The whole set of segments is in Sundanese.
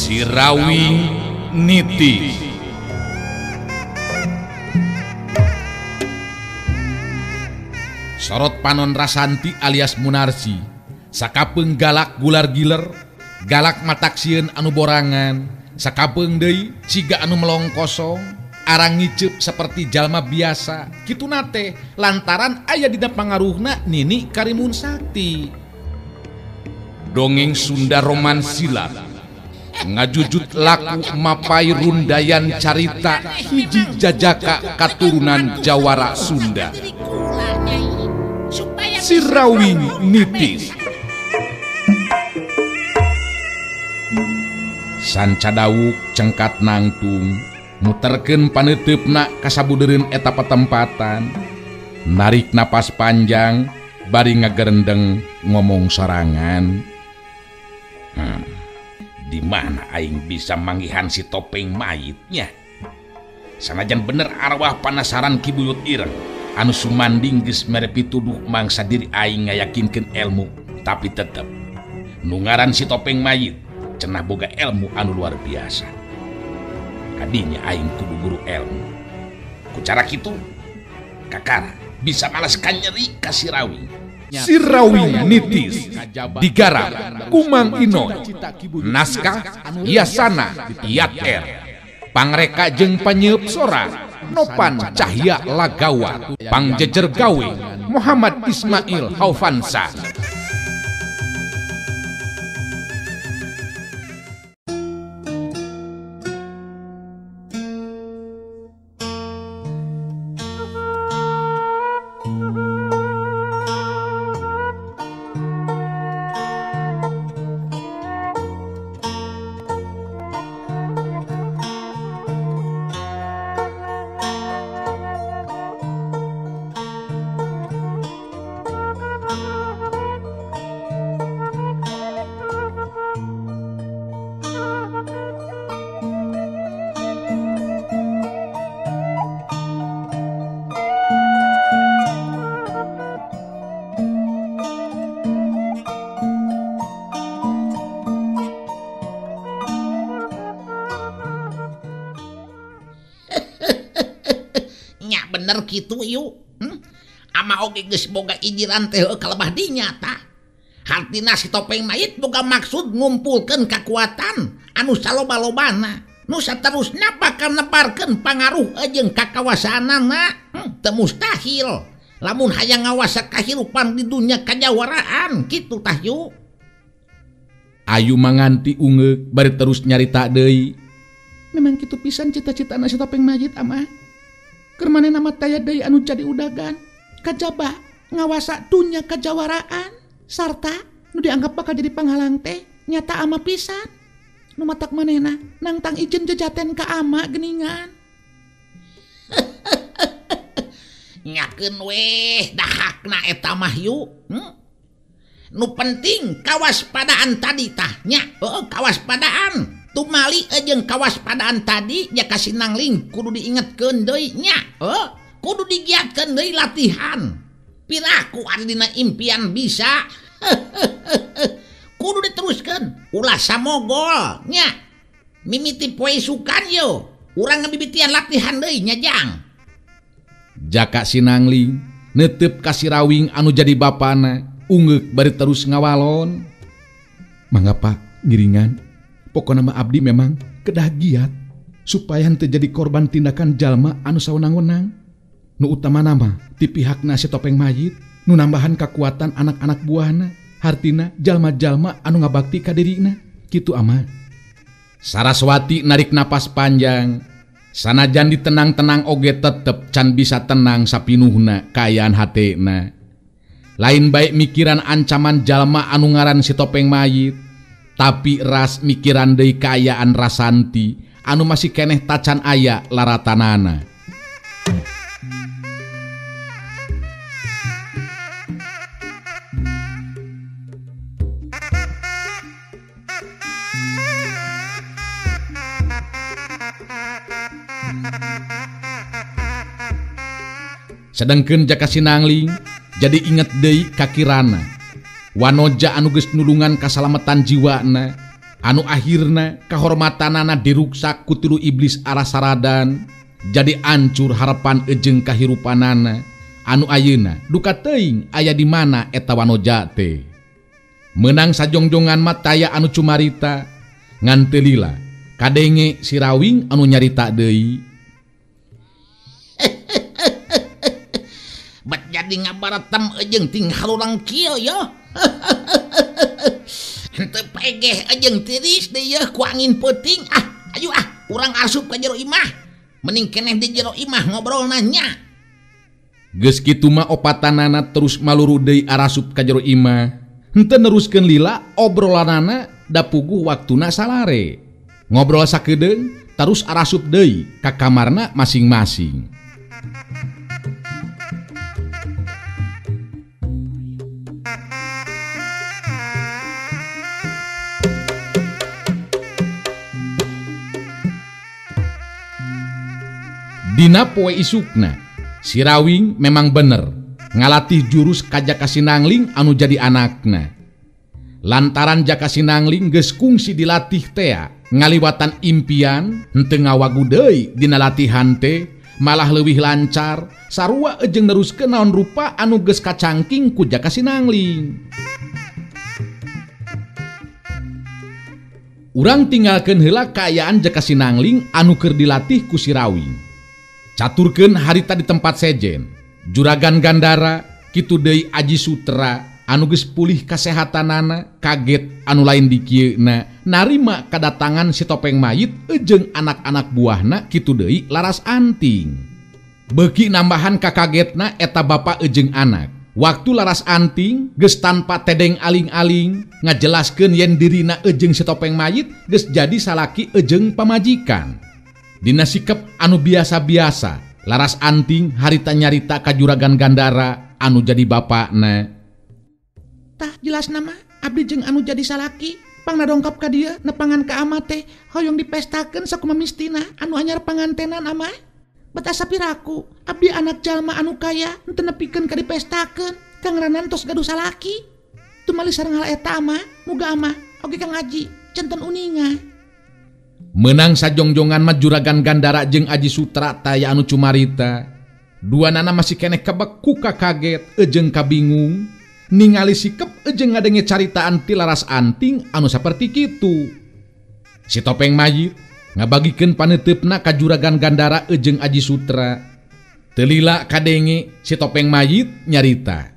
Sirawing Niti. Sorot panon Rasanti alias Munarsi sakapeung galak gular giler, galak mataksieun anu borangan, sakapeung deui ciga anu melong kosong, arang ngiceup seperti jalma biasa. Kituna teh lantaran aya dina pangaruhna Nini Karimun Sakti. Dongeng Sunda Roman Silat ngajujut laku mapai rundayan carita hiji jajaka katurunan Jawara Sunda. Sirawing Nitis. Sanca dawuk cengkat nangtung muterkeun paneuteup-na kasabudereun eta patempatan, narik napas panjang bari ngagerendeng ngomong sorangan. Di mana aing bisa manggihan si topeng mayitnya? Sanajan bener arwah panasaran Ki Buyut Ireng anu sumanding geus mere pituduh mangsa diri aing ngayakinkeun ilmu, tapi tetep nu ngaran si topeng mayit cenah boga ilmu anu luar biasa. Kadinya aing kudu guru ilmu. Ku cara kitu kakara bisa malas kanyeri ka Sirawing. Sirawing Nitis digarap Kumang Inoy, naskah Yasana Yat R, pangreka jeung panyeup sora Nopan Cahya Lagawa, pangjejer gawe Muhammad Ismail Haufansa. Bener kitu yuk. Ama oge geus boga ijiran teh kalebah dinya tah. Hartina si topeng mayit boga maksud ngumpulkeun kakuatan anu saloba-lobana. Nu saterusna bakal nebarkeun pangaruh jeung kakawasaanana. Teu mustahil lamun hayang ngawasa kahirupan di dunya kajawaraan kitu tah yuk. Ayu manganti ungeuk bari terus nyarita deui. Memang kitu pisan cita-citana si topeng mayit ama. Keur manehna mah taya deui anu jadi udagan, kajaba ngawasa dunya kajawaraan, sarta nu dianggap bakal jadi panghalang teh nyata ama pisan. Nu matak manehna nangtang ijen jejaten ka ama geuningan. Nyakeun weh dahakna eta mah yu. Nu penting kawaspadaan tadi tah nya. Heuh, kawaspadaan. Tumali jeung kawaspadaan tadi ya kasih nangling kudu diingetkeun deui nya. Heuh, kudu digiatkeun deui latihan. Piraku ari dina impian bisa. Kudu diteruskeun, ulah samogol nya. Mimiti poe sukan yo, urang ngabibitian latihan deui nya jang. Jaka Sinangling neuteup ka Sirawing anu jadi bapana, ungeuk bari terus ngawalon. Mangga Pak, ngiringan. Pokona mah abdi memang kedah giat supaya henteu jadi korban tindakan jalma anu sawenang-wenang. Nu utamana mah ti pihakna si topeng mayit nu nambahan kakuatan anak-anak buahna, hartina jalma-jalma anu ngabakti ka dirina. Kitu ama. Saraswati narik napas panjang. Sanajan ditenang-tenang oge tetep can bisa tenang sapinuhna kaayaan hatena. Lain baik mikiran ancaman jalma anu ngaran si topeng mayit, tapi ras mikiran deui kaayaan Rasanti anu masih keneh tacan aya laratanana. Sedengkeun Jaka Sinangling jadi inget deui ka Kirana. Wanoja anu geus nulungan kasalametan jiwana. Anu akhirna kahormatanana diruksak ku tilu iblis arasaradan jadi ancur harapan ejeng kahirupanana anu ayeuna duka teuing aya di mana eta wanoja teh. Menang sajongjongan mah taya anu cumarita ngan teu lila kadenge si Rawing anu nyarita deui. Bet jadi ngabaretem ejeng ting halurang kieu ya. Henteu pegeh ejeng tiris deui yeuh ku angin peuting. Ah, ayo ah, urang asup ka jero imah. Mending keneh di jero imah ngobrolna nya. Geus kitu mah opatanana terus maluru deui arasup ka jero imah. Henteu neruskeun lila obrolanana da puguh waktuna salare. Ngobrol sakedeung terus arasup deui ka kamarna masing-masing. Dina poe isukna, si Rawing memang bener ngalatih jurus ka Jaka Sinangling anu jadi anakna. Lantaran Jaka Sinangling geus kungsi dilatih tea ngaliwatan impian henteu ngawagu deui dina latihan teh malah leuwih lancar sarua jeung neruskeun naon rupa anu geus kacangking ku Jaka Sinangling. Urang tinggalkeun heula kaayaan Jaka Sinangling anu keur dilatih ku si Rawing. Caturkeun harita di tempat sejen, Juragan Gandara, kitu deui Aji Sutra, anu geus pulih kasehatanana, kaget anu lain dikieuna, narima kadatangan si topeng mayit jeung anak-anak buahna kitu deui Laras Anting. Beuki nambahan kakagetna eta bapa jeung anak. Waktu Laras Anting geus tanpa tedeng aling-aling ngajelaskeun yen dirina jeung si topeng mayit geus jadi salaki jeung pamajikan. Dina sikep anu biasa-biasa, Laras Anting harita nyarita ka Juragan Gandara anu jadi bapakna. Tah jelas nama abdi jeung anu jadi salaki pangna dongkap ka dieu nepangan ka ama teh hoyong dipestakeun sakumaha mistina anu anyar pangantenan ama. Bet asa piraku abdi anak jalma anu kaya henteu nepikeun ka dipestakeun kang ranan tos gaduh salaki. Tumali sareng hal eta ama, muga ama oge Kang Aji centen uninga. Menang sajongjongan mah Juragan Gandara jeung Aji Sutra taya anu cumarita. Dua nana masih keneh kebek ku kaget jeung kabingung ningali sikep jeung ngadenge caritaan ti Laras Anting anu saperti kitu. Si topeng mayit ngabagikeun paneuteup-na ka Juragan Gandara jeung Aji Sutra. Teu lila kadenge si topeng mayit nyarita.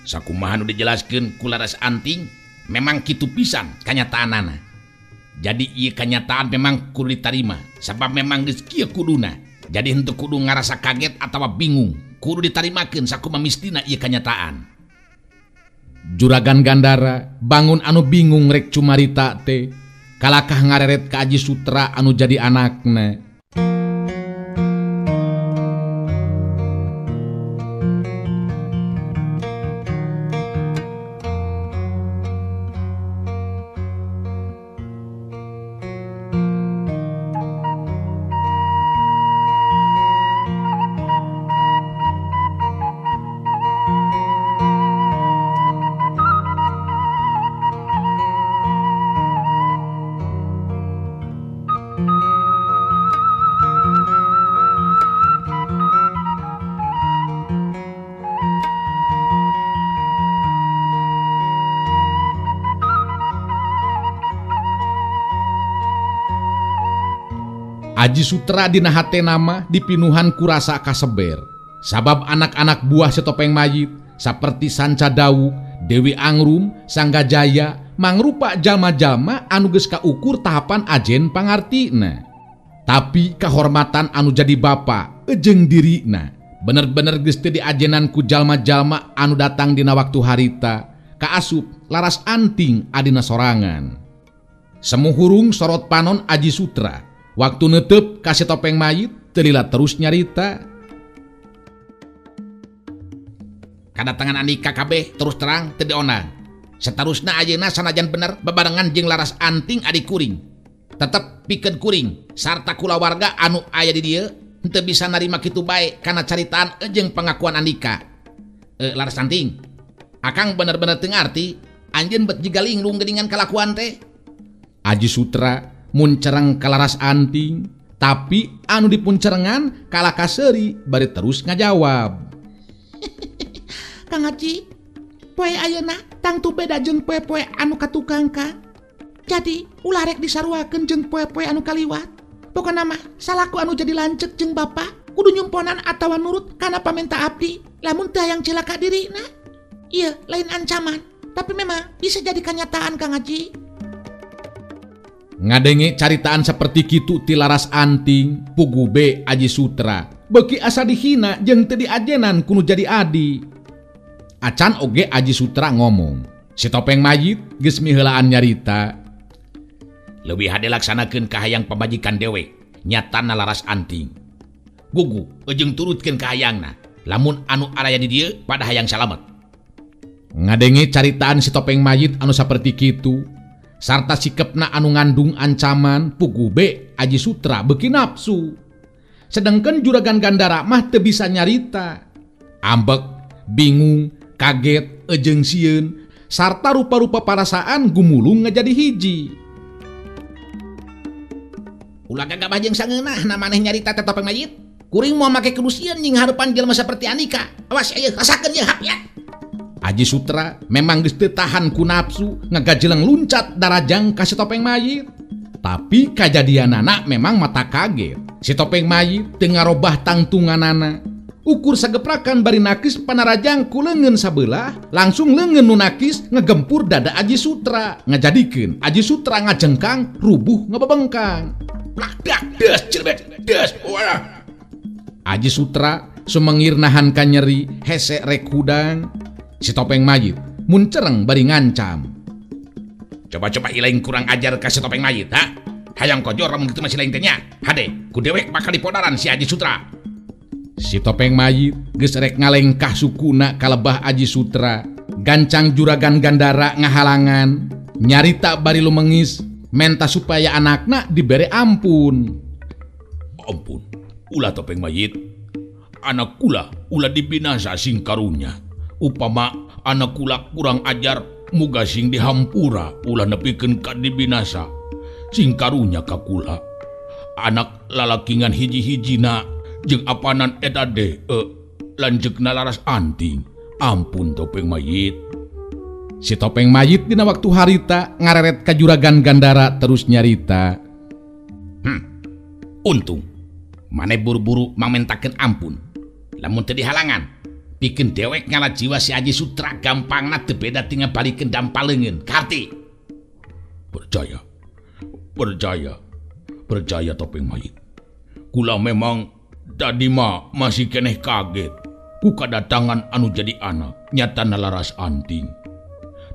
Sakumaha nu dijelaskeun ku Laras Anting memang kitu pisan kanyataanana. Jadi ieu kanyataan memang kudu ditarima sabab memang geus kieu kuduna. Jadi henteu kudu ngarasa kaget atawa bingung, kudu ditarimakeun sakumaha mistina ieu kanyataan. Juragan Gandara bangun anu bingung rek cumarita teh kalakah ngareret ka Aji Sutra anu jadi anakna. Aji Sutra dina hatena mah dipinuhan kurasa kaseber. Sabab anak-anak buah si topeng mayit saperti Sanca Dawuk, Dewi Angrum, Sanggajaya mangrupa jalma-jalma anu geus kaukur tahapan ajen pangartina. Tapi kahormatan anu jadi bapa jeung dirina bener-bener geus teu diajenan ku jalma-jalma anu datang dina waktu harita kaasup Laras Anting adina sorangan. Semuhurung sorot panon Aji Sutra waktu netep kasih topeng mayit teu lila terus nyarita. Kadatangan Andika kabeh terus terang teu diondang. Seterusna ayeuna sanajan bener bebarengan jeung Laras Anting adi kuring. Tetep pikeun kuring sarta kulawarga anu aya di dieu henteu bisa narima kitu bae kana caritaan jeung pengakuan Andika. Laras Anting, akang bener-bener teu ngarti anjeun bet jiga linglung geuningan kalakuan teh. Aji Sutra muncereng ka Laras Anting, tapi anu dipuncerengan kalah kaseuri bari terus ngajawab. Kang Haji, poe ayeuna tangtu beda jeung poe-poe anu katukang Kang. Jadi ulah rek disaruakeun jeung poe-poe anu kaliwat. Pokona mah salaku anu jadi lanceuk jeung bapa kudu nyumponan atawa nurut kana pamenta abdi. Lamun teu hayang cilaka dirina. Ieu lain ancaman, tapi memang bisa jadi kenyataan Kang Haji. Ngadenge caritaan seperti kitu ti Laras Anting, pugu B Aji Sutra. Beuki asa dihina jeung teu diajenan kudu jadi adi. Acan oge Aji Sutra ngomong. Si topeng mayit geus miheulaan nyarita. Leuwih hade laksanakeun kahayang pamajikan dewek, nyatana Laras Anting. Gugu jeung turutkeun kahayangna. Lamun anu araya di dieu pada hayang salamet. Ngadenge caritaan si topeng mayit anu saperti kitu, sarta sikepna anu ngandung ancaman, pugu B Aji Sutra beuki nafsu. Sedangkan Juragan Gandara mah teu bisa nyarita. Ambek, bingung, kaget, ejeng sieun, sarta rupa-rupa parasaan gumulung ngajadi hiji. Ulah gagabah jeung sangeunah na maneh nyarita teh topeng mayit. Kuring moal make kedusian jeung harepan jelema saperti Andika. Awas ieu rasakeun ieu hap ya. Aji Sutra memang geus teu tahan ku nafsu ngagajeleng luncat darajang ka si topeng mayit. Tapi kajadianana memang mata kaget. Si topeng mayit teu ngarobah tangtunganana. Ukur sageprakan bari nakis panarajang ku leungeun sabelah, langsung leungeun nu nakis ngegempur dada Aji Sutra, ngajadikeun Aji Sutra ngajengkang rubuh ngebebengkang. Plak des cirebet des. Wah. Aji Sutra sumengir nahan ka nyeri hese rek hudang. Si topeng mayit muncereng bari ngancam. Coba-coba ilaing kurang ajar ka si topeng mayit, ha? Hayang kojor lamun kitu mah si laing teh nya. Hade, ku dewek bakal dipodaran si Aji Sutra. Si topeng mayit geus rek ngalengkah sukuna kalebah Aji Sutra. Gancang Juragan Gandara ngahalangan, nyarita bari lumengis, menta supaya anakna dibere ampun. Ampun, ulah topeng mayit. Anak kula ulah dibinasa sing karunya. Upama anak kula kurang ajar, muga sing dihampura ulah nepikeun ka dibinasa. Sing karunya ka kula. Anak lalakingan hiji-hijina jeung apanan eta de lanceukna Laras Anting. Ampun topeng mayit. Si topeng mayit dina waktu harita ngareret ka Juragan Gandara terus nyarita. Untung maneh buru-buru mamentakeun ampun. Lamun teu dihalangan, pikeun dewek ngala jiwa si Aji Sutra gampangna teu beda ti ngabalikeun dampal leungeun. Karti. Percaya. Percaya. Percaya topeng mayit. Kula memang tadi mah masih keneh kaget ku kadatangan anu jadi anak nyatana Laras Anting.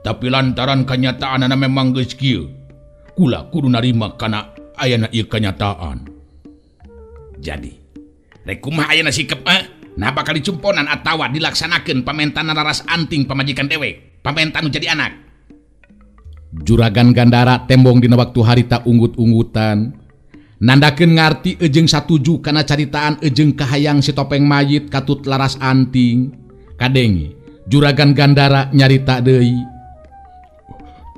Tapi lantaran kanyataanana memang geus kieu, kula kudu narima kana ayana ieu kanyataan. Jadi, rek kumaha ayana sikep nah bakal dicumponan atawa dilaksanakeun pamentan Laras Anting pamajikan dewek, pamentan nu jadi anak. Juragan Gandara tembong dina waktu harita unggut-unggutan. Nandakeun ngarti ejeng satuju kana caritaan ejeng kahayang si topeng mayit katut Laras Anting. Kadenge Juragan Gandara nyarita deui.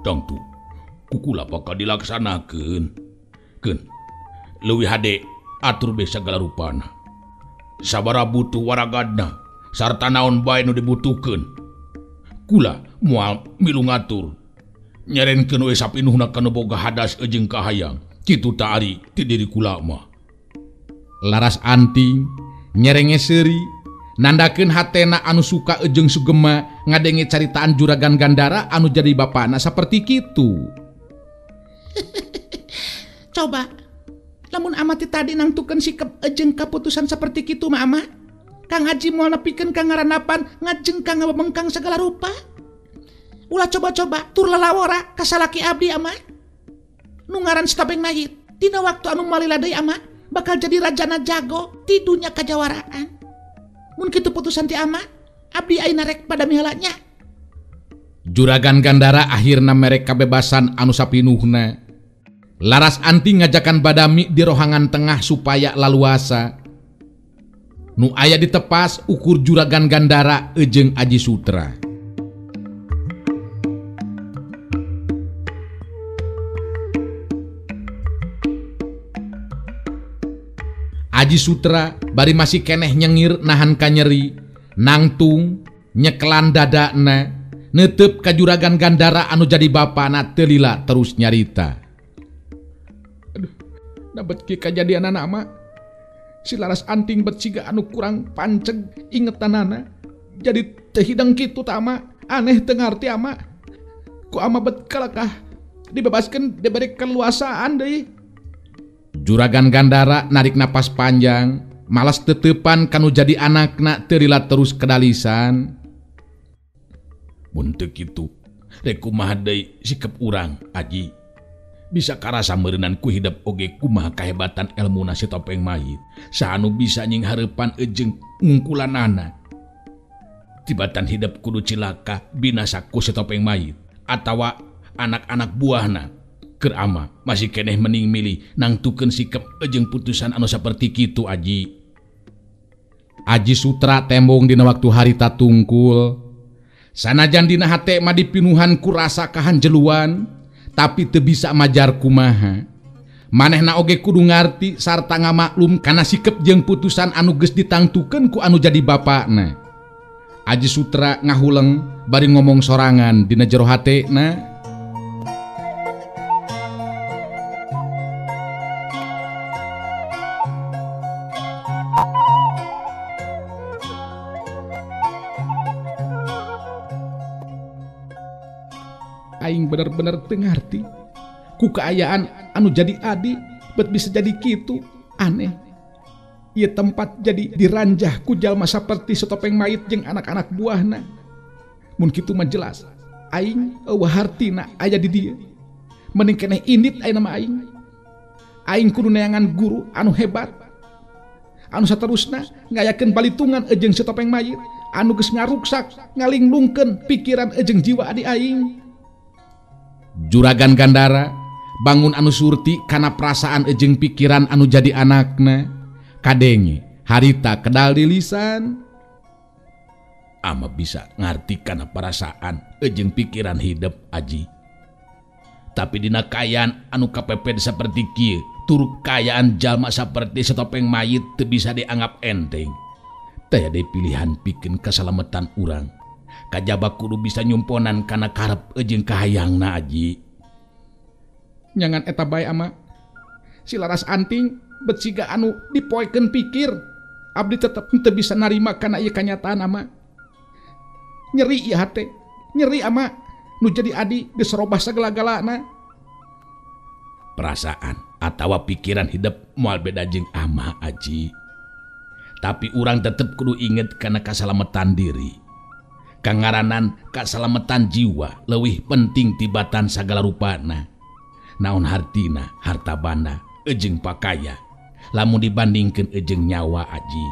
Tangtu kukula bakal dilaksanakeun. Keun leuwih hade atur be sagala rupana. Sabara butuh waragadna sarta naon bae nu dibutuhkeun. Kula moal milu ngatur. Nyarenkeun we sapinuhna kana boga hadas jeung kahayang. Kitu ta ari ti diri kula mah. Laras Anting nyerenge seuri nandakeun hatena anu suka jeung sugema ngadenge caritaan Juragan Gandara anu jadi bapana saperti kitu. Coba lamun amati tadi nangtukeun sikep jeung kaputusan saperti kitu mah ama. Kang Haji moal nepikeun ka ngaranapan ngajeng ka ngabebengkang segala rupa. Ulah coba-coba tur lalawora ka salaki abdi ama. Nu ngaran si topeng mayit dina waktu anu malila deui ama bakal jadi rajana jago ti dunya kajawaraan. Mun kitu putusan ti ama, abdi ayeuna rek pada mihalanya. Juragan Gandara akhirna merek kabebasan anu sapinuhna. Laras Anting ngajakan badami di rohangan tengah supaya laluasa. Nu aya ditepas ukur Juragan Gandara ejeng Aji Sutra. Aji Sutra bari masih keneh nyengir nahan kanyeri, nangtung nyekelan dadana, netep ka Juragan Gandara anu jadi bapana teu lila terus nyarita. Aduh, dapat kieu kajadianana mah. Si Laras Anting bet siga anu kurang panceg ingetanana. Jadi teu hidang kitu tah ama, aneh teu ngarti ama. Ku ama bet kalakah dibebaskeun diberi keluasaan deui. Juragan Gandara narik napas panjang, malas tetepan kanu jadi anakna teu lila terus kedalisan. Mun teu kitu, rek kumaha deui sikep urang, Aji. Bisa karasa meureunan ku hidep oge kumaha kahebatan elmuna si topeng mayit. Saha nu bisa nyinghareupan eujeung ngungkulanana. Tibatan hidep kudu cilaka binasa ku si topeng mayit atawa anak-anak buahna. Keur ama masih keneh mending milih nangtukeun sikep eujeung putusan anu saperti kitu, Aji. Aji Sutra tembong dina waktu harita tungkul. Sanajan dina hate mah dipinuhan ku rasa kahanjeluan, tapi teu bisa majar kumaha. Manehna oge kudu ngarti sarta ngamaklum kana sikep jeung putusan anu geus ditangtukeun ku anu jadi bapakna. Aji Sutra ngahuleng bari ngomong sorangan dina jero hatena. Aing bener-bener teu ngarti ku kaayaan anu jadi adi bet bisa jadi kitu, aneh. Ieu tempat jadi diranjah ku jalma saperti setopeng mayit jeung anak-anak buahna. Mun kitu mah jelas aing eueuh hartina aya di dieu. Mending keneh indit ayeuna mah aing. Aing kudu neangan guru anu hebat anu saterusna ngayakeun balitungan jeung setopeng mayit anu geus ngaruksak ngalinglungkeun pikiran jeung jiwa adi aing. Juragan Gandara bangun anu surti kana perasaan ejeng pikiran anu jadi anakna. Kadenge harita kedal di lisan. Ama bisa ngarti kana perasaan ejeng pikiran hidup, Aji. Tapi dina kaayaan anu kapepet saperti kieu, turuk kaayaan jalma saperti setopeng mayit teu bisa dianggap enteng. Taya deui pilihan pikeun kasalametan urang. Kajaba kudu bisa nyumponan kana karep jeung kahayangna, Aji. Nyangan eta bae ama. Si Laras Anting bet siga anu dipoekeun pikir. Abdi tetep teu bisa narima kana ieu kanyataan ama. Nyeri ieu hate, nyeri ama. Nu jadi adi geus robah sagala-galana. Perasaan atawa pikiran hidup moal beda jeung ama, Aji. Tapi urang tetep kudu inget kana kasalametan diri. Kangaranan kasalametan jiwa leuwih penting tibatan sagala rupana. Naon hartina, harta banda, ejeng pakaya, lamun dibandingkeun ejeng nyawa, Aji.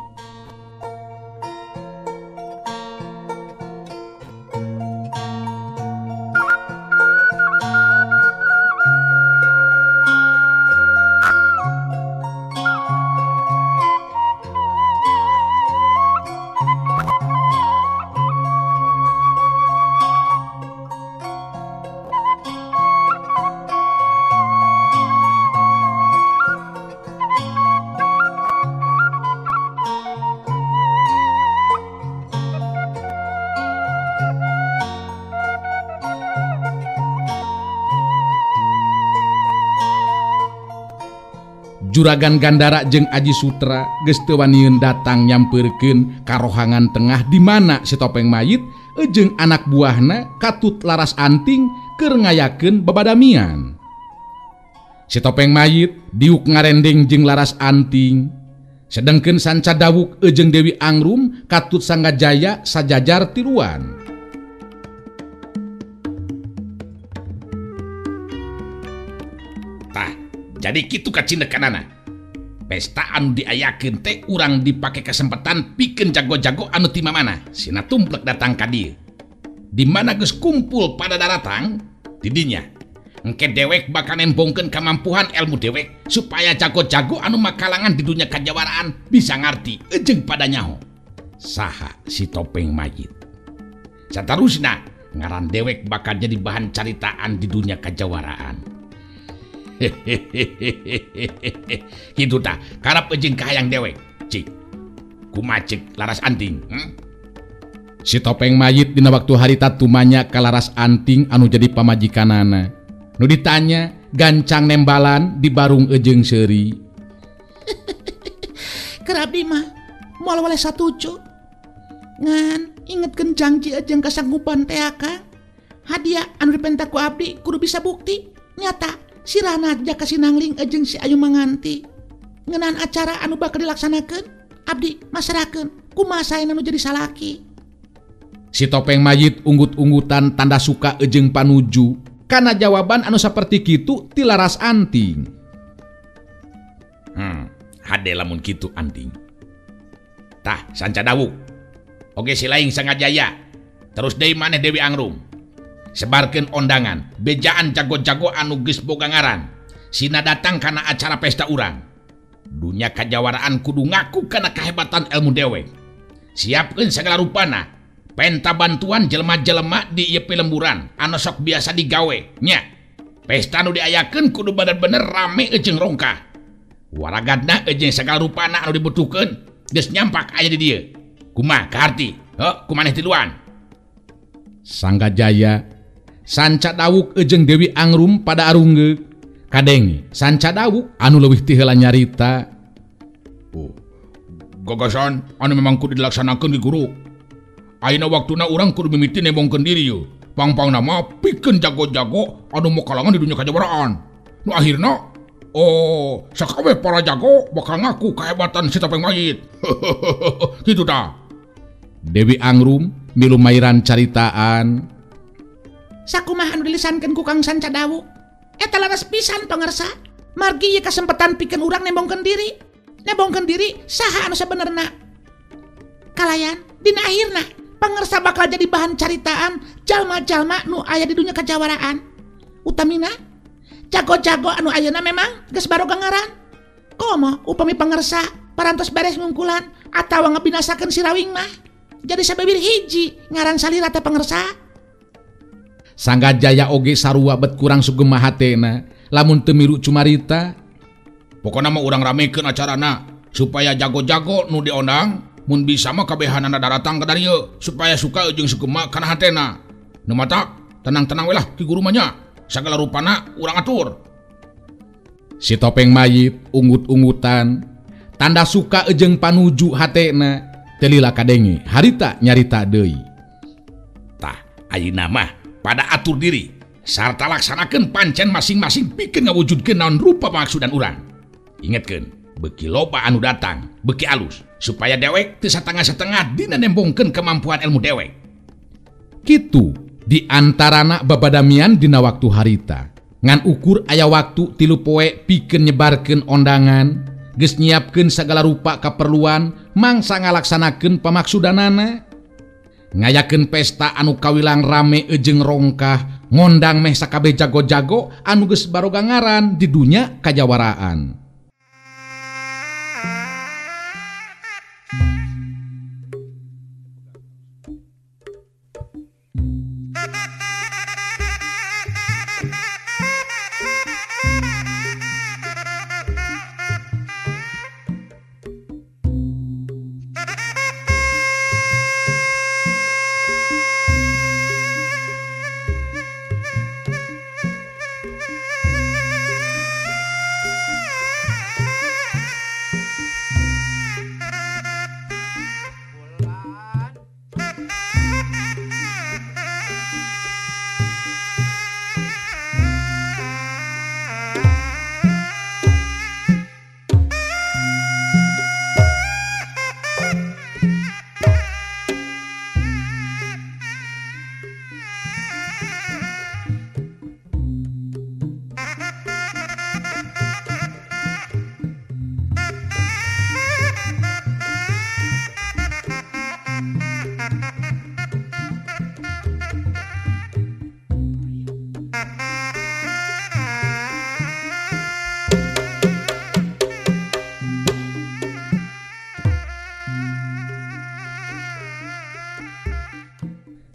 Juragan Gandara jeung Aji Sutra geus teu wanieun datang nyampeurkeun ka rohangan tengah di mana si topeng mayit jeung anak buahna katut Laras Anting keur ngayakeun babadamian. Si topeng mayit diuk ngarendeng jeung Laras Anting, sedengkeun sanca dawuk jeung Dewi Angrum katut Sanggajaya sajajar tiluan. Tah, jadi kitu kacindekanana. Pesta anu diayakeun teh urang dipake kesempatan pikeun jago-jago anu ti mamana sina tumplek datang ka dieu. Di mana geus kumpul pada daratang di dinya. Engke dewek bakal nembongkeun kamampuhan ilmu dewek supaya jago-jago anu makalangan di dunia kajawaraan bisa ngarti ejeng pada nyaho saha si topeng mayit. Satarusna ngaran dewek bakal jadi bahan caritaan di dunia kajawaraan. Kitu tah karep jeung kahayang dewek. Cik. Kumaha cek Laras Anting? Si topeng mayit dina waktu harita tumanya ka Laras Anting anu jadi pamajikanana. Nu ditanya gancang nembalan di barung ejeung seuri. Keur abdi mah moal waleh satuju. Ngan ingetkeun janji jeung kasanggupan teh Kang. Hadiah anu dipenta ku abdi kudu bisa bukti. Nyata sirahna Jaka Sinangling jeung si Ayu Manganti. Ngeunaan acara anu bakal dilaksanakeun abdi masrahkeun kumaha saena nu jadi salaki. Si topeng mayit unggut-unggutan tanda suka ejeng panuju kana jawaban anu saperti kitu ti Laras Anting. Hade lamun kitu Anting. Tah Sanca Dawuk. Oge si laing Sangajaya. Terus deui maneh Dewi Angrum. Sebarkeun ondangan, bejaan jago-jago anu geus boga ngaran. Sina datang kana acara pesta urang. Dunya kajawaraan kudu ngaku kana kahebatan ilmu dewek. Siapkeun sagala rupana. Penta bantuan jelema-jelema di ieu pilemburan anu sok biasa digawe nya. Pesta nu diayakeun kudu bener-bener rame jeung rongkah. Waragadna jeung sagala rupana anu dibutuhkeun geus nyampak aya di dieu. Kumaha kaharti? Heuh, kumaneh tiluan? Sanggajaya Sanca Dawuk jeung Dewi Angrum pada arunggeuk. Kadenge Sanca Dawuk anu leuwih ti heula nyarita. Oh, gagasan anu memang kudu dilaksanakeun di guru. Ayeuna waktuna urang kudu mimiti nembongkeun diri yeuh. Pang-pangna mah pikeun jago-jago anu mokalangan di dunya kajawaraan. Nu akhirna oh, sakabeh para jago bakal ngaku kahebatan si topeng mayit. Kitu tah. Dewi Angrum milu mairan caritaan. Sakumaha anu dilisankeun ku Kang Sanca Dawuk. Eta laras pisan pangersa. Margi ieu kasempetan pikeun urang nembongkeun diri. Nembongkeun diri saha anu sabenerna. Kalayan dina akhirna pangersa bakal jadi bahan caritaan jalma-jalma nu aya di dunya kajawaraan. Utamina jago-jago anu ayeuna memang geus baroga ngaran. Komo upami pangersa parantos beres ngungkulan atawa ngabinasakeun si Rawing mah. Jadi sabebir hiji ngaran salira teh pangersa. Sanggajaya oge sarua bet kurang sugema hatena lamun teu miru cumarita. Pokona mah urang ramekeun acarana supaya jago-jago nu diondang mun bisa mah kabehanana daratang ka darieu supaya suka jeung sugema kana hatena. Nu matak tenang-tenang we lah ki guru mah nya. Sagala rupana urang atur. Si topeng mayit unggut-unggutan tanda suka jeung panuju hatena teu lila kadenge harita nyarita deui. Tah ayeuna mah pada atur diri sarta laksanakeun pancen masing-masing pikeun ngawujudkeun naon rupa maksudan urang. Ingetkeun, beuki loba anu datang, beuki alus supaya dewek teu satengah-satengah dina nembongkeun kemampuan ilmu dewek. Kitu di antarana babadamian dina waktu harita. Ngan ukur aya waktu 3 poe pikeun nyebarkeun ondangan, geus nyiapkeun sagala rupa kaperluan mangsa ngalaksanakeun pamaksudanana. Ngayakeun pesta anu kawilang rame jeung rongkah, ngondang meh sakabeh jago-jago anu geus baroga ngaran di dunya kajawaraan.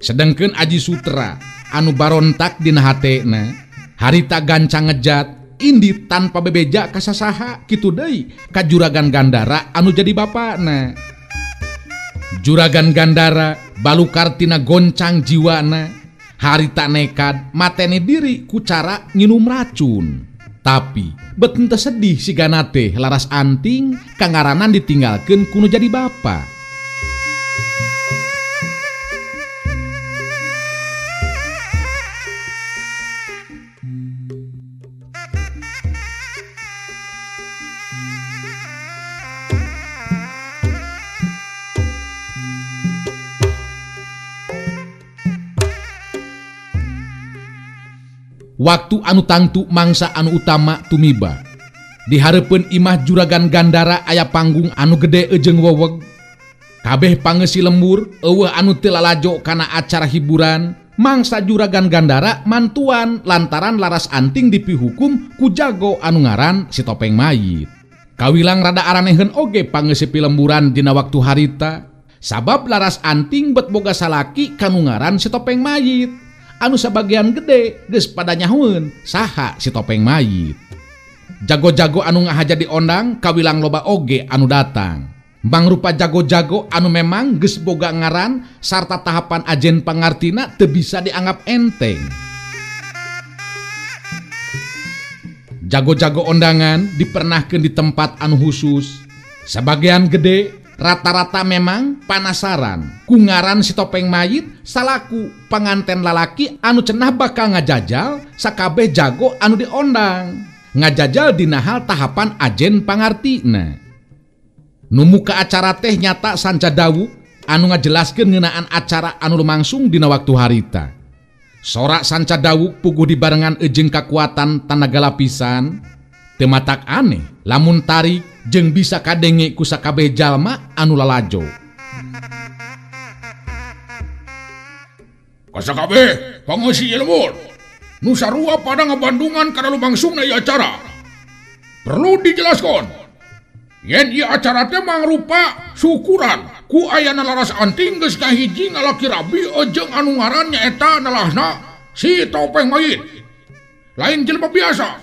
Sedengkeun Aji Sutra anu barontak dina hatena harita gancang ngejat Indit tanpa bebeja ka sasaha kitu deui ka Juragan Gandara anu jadi bapana. Juragan Gandara balukar tina goncang jiwana, harita nekad mateni diri ku cara nginum racun. Tapi bet henteu sedih sigana teh Laras Anting kangaranan ditinggalkeun ku nu jadi bapa. Waktu anu tangtu mangsa anu utama tumiba. Di hareupeun imah Juragan Gandara aya panggung anu gede ejeung weweg. Kabeh pangeusi lembur eueuh anu teu lalajo kana acara hiburan. Mangsa Juragan Gandara mantuan lantaran Laras Anting dipihukum ku jago anu ngaran si Topeng Mayit. Kawilang rada araneheun oge pangeusi pilemburan dina waktu harita. Sabab Laras Anting bet boga salaki kanu ngaran si Topeng Mayit. Anu sabagian gede geus pada nyahueun saha si Topeng Mayit. Jago-jago anu ngahaja diondang kawilang loba oge anu datang. Mangrupa jago-jago anu memang geus boga ngaran sarta tahapan ajen pangartina teu bisa dianggap enteng. Jago-jago ondangan dipernahkeun di tempat anu khusus. Sabagian gede rata-rata memang panasaran ku ngaran si Topeng Mayit salaku panganten lalaki anu cenah bakal ngajajal sakabeh jago anu diondang. Ngajajal dina hal tahapan ajen pangartina. Nu muka acara teh nyata Sanca Dawuk anu ngajelaskeun ngeunaan acara anu lumangsung dina waktu harita. Sorak Sanca Dawuk puguh dibarengan ejeung kakuatan tanaga lapisan. Teu matak aneh lamun tarik jeung bisa kadenge ku sakabeh jalma anu lalajo. Kasakabeh pangeusi lembur nu sarua pada ngabandungan kana lumangsungna ieu acara. Perlu dijelaskan yen ieu acara teh mangrupa syukuran ku ayana Laras Anting geus kahiji ngalaki rabi jeung anu ngaran nyaeta nalahna si Topeng Mayit. Lain jelema biasa,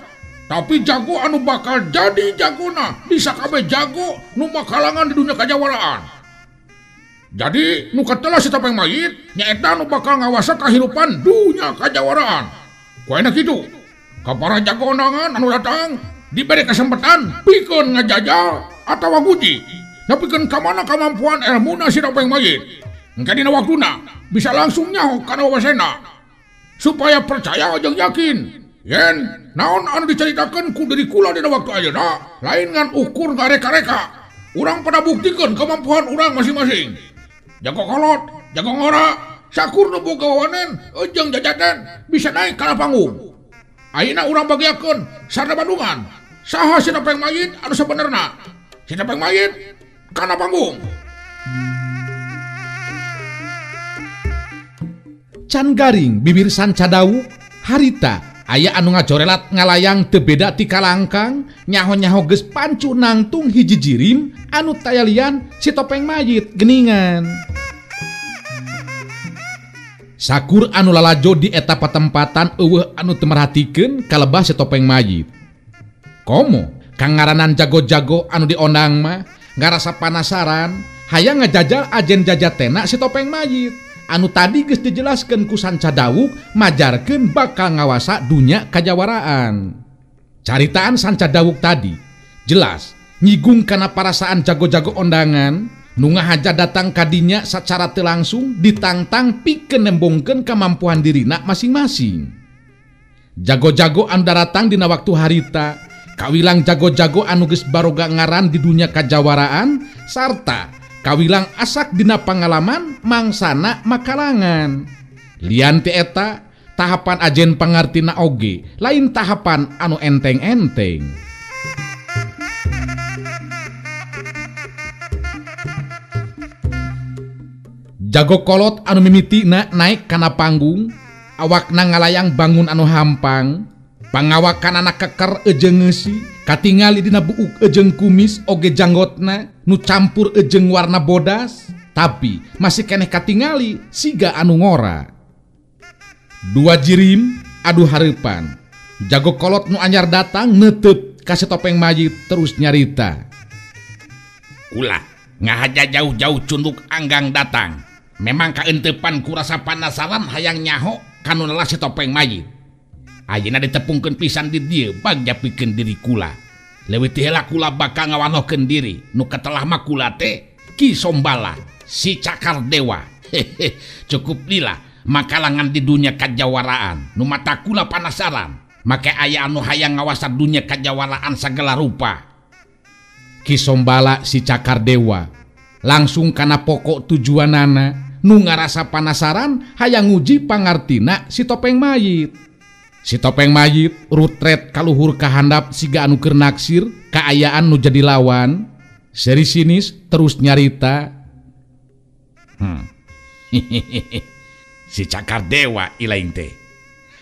tapi jago anu bakal jadi jagona di sakabeh jago nu makalangan di dunia kajawaraan. Jadi nu katela si Topeng Mayit nyaeta nu bakal ngawasa kahirupan dunia kajawaraan. Ku ayeuna kitu, ka para jago ondangan anu datang diberi kesempatan pikeun ngajajal atawa nguji nepikeun ka mana kamampuan elmuna si Topeng Mayit. Engke dina waktuna bisa langsung nyaho kana wawasena supaya percaya jeung yakin yen naon anu dicaritakeun ku diri kula dina waktu ayeuna lain ngan ukur ngareka-reka. Urang pada buktikeun kemampuan urang masing-masing. Jago kolot, jago ngora, sakur nu boga wawanen jeung jajaten bisa naik kana panggung. Ayeuna urang bagiakeun sarta Bandungan saha si Topeng Mayit anu sabenerna. Si Topeng Mayit kana panggung. Can garing bibir Sanca Dawuk harita aya anu ngajorelat ngalayang teu beda ti kalangkang nyaho-nyaho geus pancu nangtung hiji jirim anu tayalian si Topeng Mayit geningan. Sakur anu lalajo di eta patempatan eueuh anu teu merhatikeun kalebah si Topeng Mayit. Komo kangaranan jago-jago anu diondang mah ngarasa panasaran hayang ngajajal ajen jajatena si Topeng Mayit anu tadi geus dijelaskeun ku Sanca Dawuk majarkeun bakal ngawasa dunya kajawaraan. Caritaan Sanca Dawuk tadi jelas nyigung kana parasaan jago-jago ondangan nu ngahaja datang kadinya sacara teu langsung ditantang pikeun nembongkeun kemampuan dirina masing-masing. Jago-jago anu daratang dina waktu harita kawilang jago-jago anu geus baroga ngaran di dunya kajawaraan sarta kawilang asak dina pangalaman mangsana makalangan. Lian ti eta tahapan ajen pangartina oge lain tahapan anu enteng-enteng. Jago kolot anu mimitina naik kana panggung, awakna ngalayang bangun anu hampang, pangawakan anak keker ejeung ngeusi, katingali dina buuk ejeung kumis oge janggotna nu campur ejeung warna bodas, tapi masih keneh katingali siga anu ngora. Dua jirim adu hareupan, Jago kolot nu anyar datang netep ka si topeng mayit terus nyarita. Ulah ngahaja jauh-jauh cunduk anggang datang. Memang kaentepan ku rasa panasaran hayang nyaho kanu nelah si topeng mayit. Ayeuna ditepungkeun pisan di dieu bagja pikeun diri kula. Leuwih ti heula kula bakal ngawanohkeun diri nu katelah mah kula teh Ki Sombala si Cakar Dewa. Hehe, cukup lila makalangan di dunia kajawaraan nu mata kula panasaran. Make aya anu hayang ngawasan dunia kajawaraan sagala rupa. Ki Sombala si Cakar Dewa langsung kana pokok tujuanana nu ngarasa panasaran hayang nguji pangartina si topeng mayit. Si topeng mayit rutret kaluhur kahandap siga anu keur naksir kaayaan nu jadi lawan. Seri sinis terus nyarita. Si Cakar Dewa ilaing teh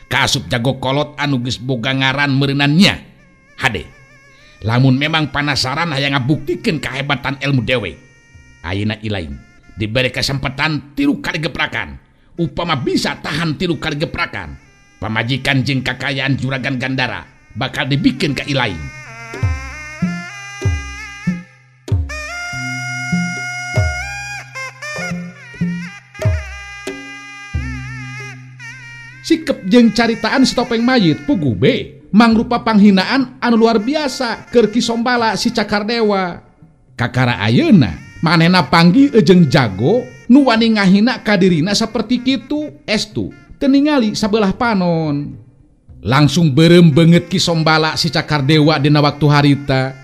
kaasup jago kolot anu geus boga ngaran meureunannya. Hade lamun memang panasaran hayang ngabuktikeun kahebatan ilmu dewe. Ayeuna ilaing diberi kesempatan 3 kali geprakan. Upama bisa tahan 3 kali geprakan, pamajikan jeung kakayaan juragan Gandara bakal dibikin ka ilaing. Sikep jeung caritaan si topeng mayit puguh be mangrupa panghinaan anu luar biasa keur Ki Sombala si Cakar Dewa. Kakara ayeuna manehna panggih jeung jago nu wani ngahina kadirina saperti kitu estu teu ningali sabelah panon. Langsung beureum beungeut Ki Sombala si Cakar Dewa dina waktu harita.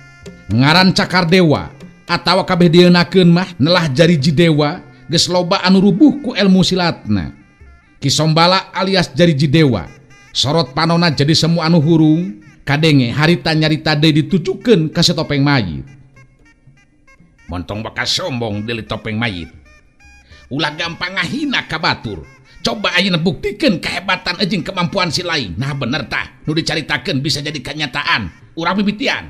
Ngaran Cakar Dewa atawa kabeh dieunakeun mah nelah jariji dewa geus loba anu rubuh ku ilmu silatna. Ki Sombala alias jariji dewa sorot panona jadi semua anu hurung kadenge harita nyarita deui ditujukeun ka si topeng mayit. Montong bakal sombong deuli topeng mayit. Ulah gampang ngahina ka batur. Coba ayeuna buktikeun kehebatan jeung kemampuan si lain. Nah bener tah nu dicaritakeun bisa jadi kenyataan. Urang mimitian.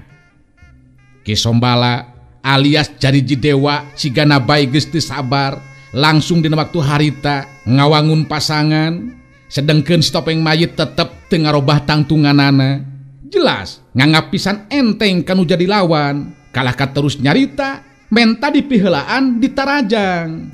Ki Sombala alias jariji dewa sigana bae geus teu sabar langsung dina waktu harita ngawangun pasangan. Sedengkeun si topeng mayit tetep teu ngarobah tangtunganana. Jelas nganggap pisan enteng kanu jadi lawan. Kalah ka terus nyarita menta dipiheulaan ditarajang.